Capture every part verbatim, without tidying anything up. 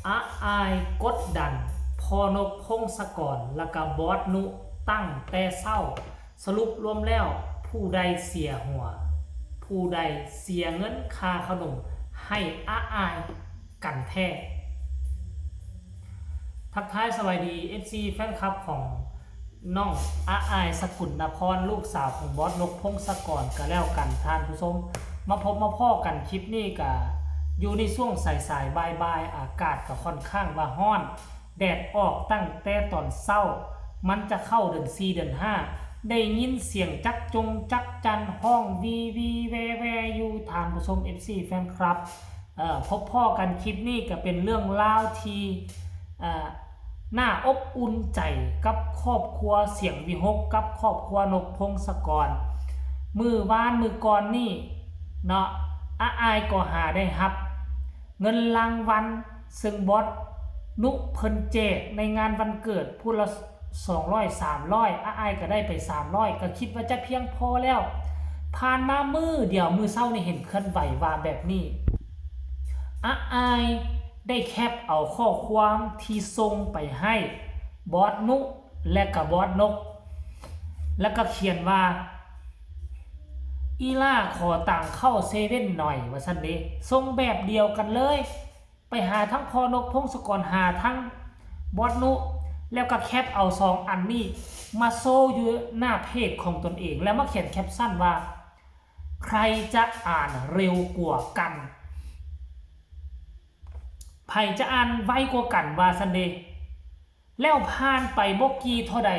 อาอายกดดัน พ่อนกพงศกร แล้วก็บอสนุตั้งแต่เช้า สรุปรวมแล้ว ผู้ใดเสียหัว ผู้ใดเสียเงินค่าขนมให้อาอายกันแท้ ทักทายสวัสดี เอฟซี แฟนคลับของน้องอาอายสกุลนคร ลูกสาวของบอสนกพงศกรก็แล้วกันท่านผู้ชม มาพบมาพ้อกันคลิปนี้ก็อยู่ในช่วงสายๆ บ่ายๆ อากาศก็ค่อนข้างว่าฮ้อน แดดออกตั้งแต่ตอนเช้า มันจะเข้าเดือนสี่เดือนห้า ได้ยินเสียงจักจงจักจันฮ้องวีวีแวแวอยู่ท่านผู้ชม เอฟซี แฟนคลับ เอ่อ พบพ้อกันคลิปนี้ก็เป็นเรื่องราวที่ เอ่อ น่าอบอุ่นใจกับครอบครัวเสียงวิหกกับครอบครัวนกพงศกร มื้อวานมื้อก่อนนี่เนาะ อาอายก็หาได้รับเงินรางวัล ซึ่งบอสนุเพิ่นแจกในงานวันเกิดผู้ละสองร้อย สามร้อย อาอายก็ได้ไป สามร้อย ก็คิดว่าจะเพียงพอแล้ว ผ่านมามื้อเดียวมื้อเช้านี่เห็นเคลื่อนไหวว่าแบบนี้ อาอายได้แคปเอาข้อความที่ส่งไปให้บอสนุและก็บอสนก แล้วก็เขียนว่า อีล่าขอตังค์เข้าเซเว่นหน่อย ว่าซั่นเด้ ส่งแบบเดียวกันเลย ไปหาทั้งพ่อนกพงศกร หาทั้งบอสนุ แล้วก็แคปเอาสองอันนี้มาโชว์อยู่หน้าเพจของตนเอง แล้วมาเขียนแคปชั่นว่า ใครจะอ่านเร็วกว่ากัน ใผจะอ่านไวกว่ากัน ว่าซั่นเด้ แล้วผ่านไปบ่กี่เท่าใด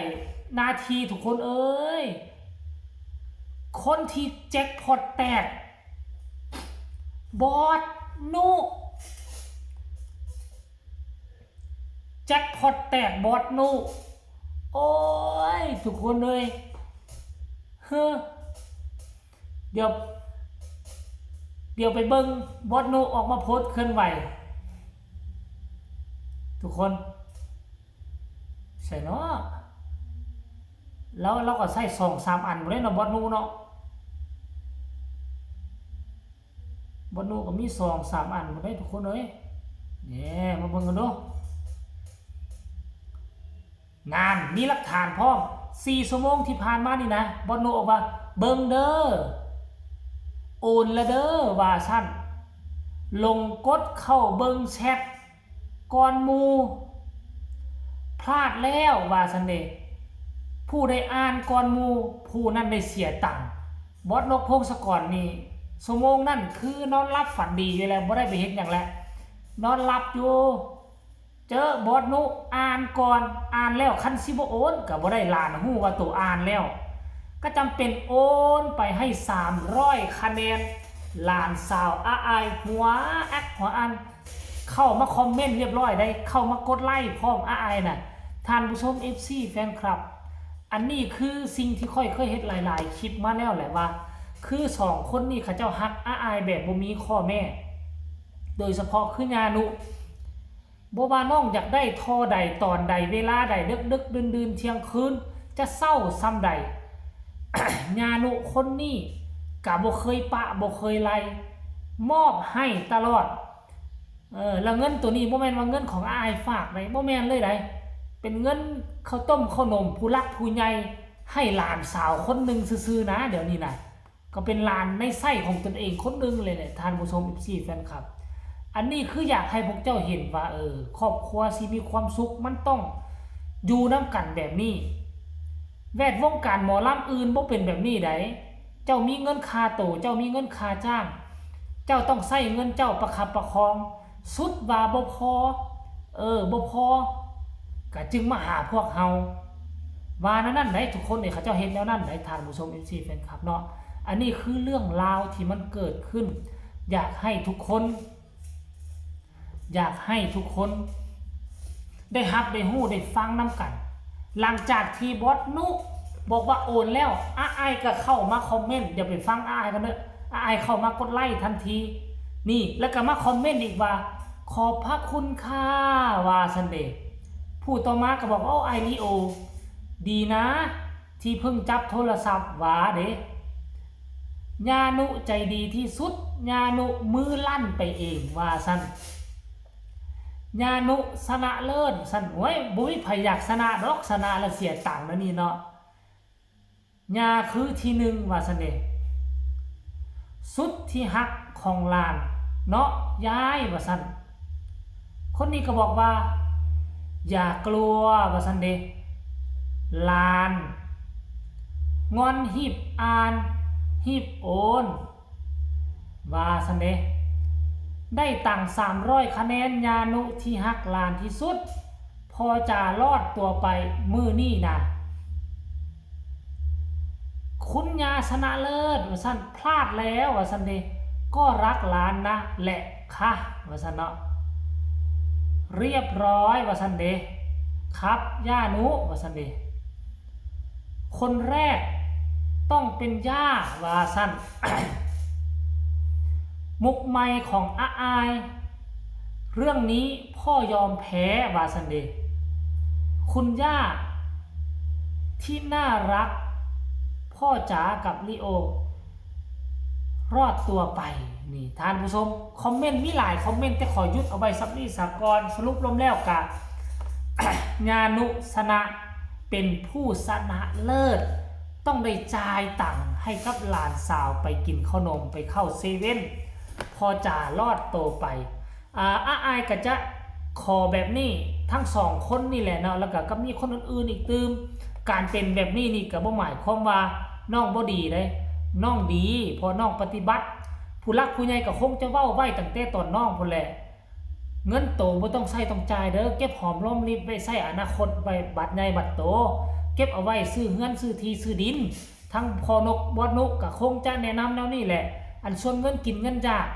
นาทีทุกคนเอ้ย คนที่แจ็คพอตแตก บอสนุ แจ็คพอตแตกบอสนุ โอ้ย ทุกคนเอ้ย เฮ้อ เดี๋ยว เดี๋ยวไปเบิ่งบอสนุออกมาโพสต์เคลื่อนไหว ทุกคน ใส่เนาะ แล้วเราก็ใส่สองสามอันบ่ได้เนาะบอสนุเนาะ บอสนุก็มีสองสามอันบ่ได้ทุกคนเอ้ย เนี่ยมาเบิ่งกันดู นั่น มีหลักฐานพร้อม สี่ชั่วโมงที่ผ่านมานี่นะ บอสนุออกว่า เบิ่งเด้อ โอนละเด้อ ว่าซั่น ลงกดเข้าเบิ่งแชทก่อนหมู่ พลาดแล้ว ว่าซั่นเด้ ผู้ใดอ่านก่อนหมู่ ผู้นั้นได้เสียตังค์ บอสนกพงศกรนี่ ชั่วโมงนั้นคือนอนหลับฝันดีอยู่แล้ว บ่ได้ไปเฮ็ดหยังแล้ว นอนหลับอยู่ เจอบอสนุอ่านก่อน อ่านแล้วคันสิบ่โอนก็บ่ได้ หลานฮู้ว่าโตอ่านแล้ว ก็จำเป็นโอนไปให้สามร้อยคะแนน หลานสาวอาอายหัวอักหัวอัน เข้ามาคอมเมนต์เรียบร้อยได้ เข้ามากดไลค์พร้อมอาอายน่ะ ท่านผู้ชม เอฟซี แฟนคลับ อันนี้คือสิ่งที่ข้อยเคยเฮ็ดหลายๆคลิปมาแล้วแหละว่า คือสองคนนี้เขาเจ้าฮักอาอายแบบบ่มีข้อแม้ โดยเฉพาะคือย่านุ บ่ว่าน้องอยากได้ท่อใดตอนใดเวลาใด ดึกๆดื่นๆเที่ยงคืน จะเซาส่ำใด ย่านุคนนี้ก็บ่เคยปะบ่เคยไล่ มอบให้ตลอด เออ แล้วเงินตัวนี้บ่แม่นว่าเงินของอาอายฝากใด บ่แม่นเลยใด เป็นเงินข้าวต้มข้าวนมผู้หลักผู้ใหญ่ให้หลานสาวคนหนึ่งซื่อๆนะ เดี๋ยวนี้นะ ก็เป็นหลานในไส้ของตนเองคนหนึ่งเลยแหละ ท่านผู้ชม เอฟซี แฟนคลับ อันนี้คืออยากให้พวกเจ้าเห็นว่า เออ ครอบครัวสิมีความสุขมันต้องอยู่นำกันแบบนี้ แวดวงการหมอลำอื่นบ่เป็นแบบนี้ใด เจ้ามีเงินค่าโต เจ้ามีเงินค่าจ้าง เจ้าต้องใช้เงินเจ้าประคับประคอง สุดว่าบ่พอ เออ บ่พอ ก็จึงมาหาพวกเฮา ว่าแนวนั้นใด ทุกคนเนี่ยเขาเจ้าเฮ็ดแนวนั้นใด ท่านผู้ชม เอฟซี แฟนคลับเนาะ อันนี้คือเรื่องราวที่มันเกิดขึ้น อยากให้ทุกคน อยากให้ทุกคน ได้ฮับได้ฮู้ได้ฟังนำกัน หลังจากที่บอสนุบอกว่าโอนแล้ว อาอายก็เข้ามาคอมเมนต์ เดี๋ยวไปฟังอาอายกันเด้อ อาอายเข้ามากดไลค์ทันที นี่ แล้วก็มาคอมเมนต์อีกว่า ขอบพระคุณค่ะ ว่าซั่นเด้ ผู้ต่อมาก็บอกว่า โอ้ ไอริโอ ดีนะ ที่เพิ่งจับโทรศัพท์ ว่าเด้ ย่านุใจดีที่สุด ย่านุมือลั่นไปเอง ว่าซั่น ญานุชนะเลิศว่าซั่น โอ้ย บ่มีไผอยากชนะดอก ชนะแล้วเสียตังค์นะนี่เนาะ ญาคือที่หนึ่งว่าซั่นเด้ สุดที่ฮักของหลานเนาะยายว่าซั่น คนนี้ก็บอกว่า อย่ากลัวว่าซั่นเด้ หลาน งอน หีบอ่าน หีบโอน ว่าซั่นเด้ ได้ตังค์สามร้อยคะแนน ญานุชนะหลานที่สุด พ่อจ๋ารอดตัวไปมื้อนี้นะ คุณญาชนะเลิศว่าซั่น พลาดแล้วว่าซั่นเด้ ก็รักหลานนะแหละค่ะว่าซั่นเนาะ เรียบร้อยว่าซั่นเด้ ครับญานุชนะว่าซั่นเด้ คนแรกต้องเป็นย่าว่าซั่น มุกใหม่ของอาอาย เรื่องนี้พ่อยอมแพ้ว่าซั่นเด้ คุณย่าที่น่ารัก พ่อจ๋ากับลีโอ รอดตัวไป นี่ท่านผู้ชม คอมเมนต์มีหลายคอมเมนต์ แต่ขอหยุดเอาไว้ส่ำนี้ซะก่อน สรุปรวมแล้วกะ ญานุชนะเป็นผู้ชนะเลิศ ต้องได้จ่ายตังค์ให้กับหลานสาวไปกินข้าวนม ไปเข้าเซเว่น พ่อจ๋ารอดตัวไป อ่า อาอายก็จะขอแบบนี้ทั้งสองคนนี่แหละเนาะ แล้วก็ ก็มีคนอื่นๆอีกตื่ม การเป็นแบบนี้นี่ก็บ่หมายความว่าน้องบ่ดีเด้ น้องดี เพราะน้องปฏิบัติ ผู้หลักผู้ใหญ่ก็คงจะเว้าไว้ตั้งแต่ตอนน้องพู้นแหละ เงินโตบ่ต้องใช้ต้องจ่ายเด้อ เก็บหอมรอมริบไว้ใช้อนาคต ไว้บัดใหญ่บัดโต เก็บเอาไว้ซื้อเฮือนซื้อที่ซื้อดิน ทั้งพ่อนกบอสนุก็คงจะแนะนำแนวนี้แหละ อันส่วนเงินกินเงินอยาก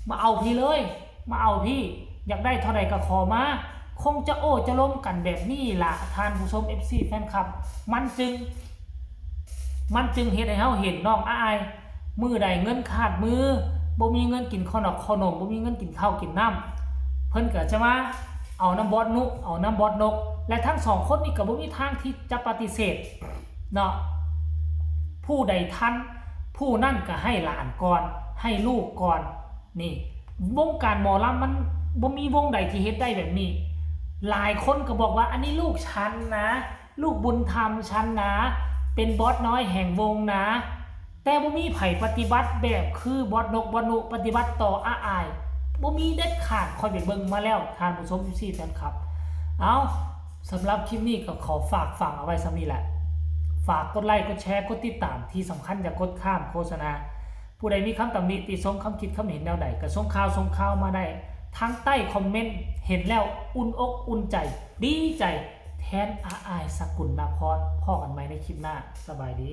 มาเอาพี้เลย มาเอาพี้ อยากได้เท่าใดก็ขอมา คงจะโอ้จะล้มกันแบบนี้ล่ะ ท่านผู้ชม เอฟซี แฟนคลับ มันจึง มันจึงเฮ็ดให้เฮาเห็นน้องอาอาย มื้อใดเงินขาดมือ บ่มีเงินกินข้าวนอกข้าวนม บ่มีเงินกินข้าวกินน้ำ เพิ่นก็จะมาเอานำบอสนุ เอานำบอสนก และทั้งสองคนนี่ก็บ่มีทางที่จะปฏิเสธเนาะ ผู้ใดทัน ผู้นั้นก็ให้หลานก่อน ให้ลูกก่อน นี่ วงการหมอลำมันบ่มีวงใดที่เฮ็ดได้แบบนี้ หลายคนก็บอกว่า อันนี้ลูกฉันนะ ลูกบุญธรรมฉันนะ เป็นบอสน้อยแห่งวงนะ แต่บ่มีไผปฏิบัติแบบคือบอสนกบอสนุปฏิบัติต่ออาอาย บ่มีเด็ดขาด ข้อยไปเบิ่งมาแล้ว ท่านผู้ชม เอฟซี แฟนคลับ เอา สำหรับคลิปนี้ก็ขอฝากฝังเอาไว้ส่ำนี้แหละ ฝากกดไลค์ กดแชร์ กดติดตาม ที่สำคัญอย่ากดข้ามโฆษณา ผู้ใดมีคำตำหนิติชม คำคิดคำเห็นแนวใดก็ส่งข่าวส่งข่าวมาได้ ทางใต้คอมเมนต์ เห็นแล้วอุ่นอกอุ่นใจ ดีใจแทนอาอาย สกุลนพร พ้อกันใหม่ในคลิปหน้า สบายดี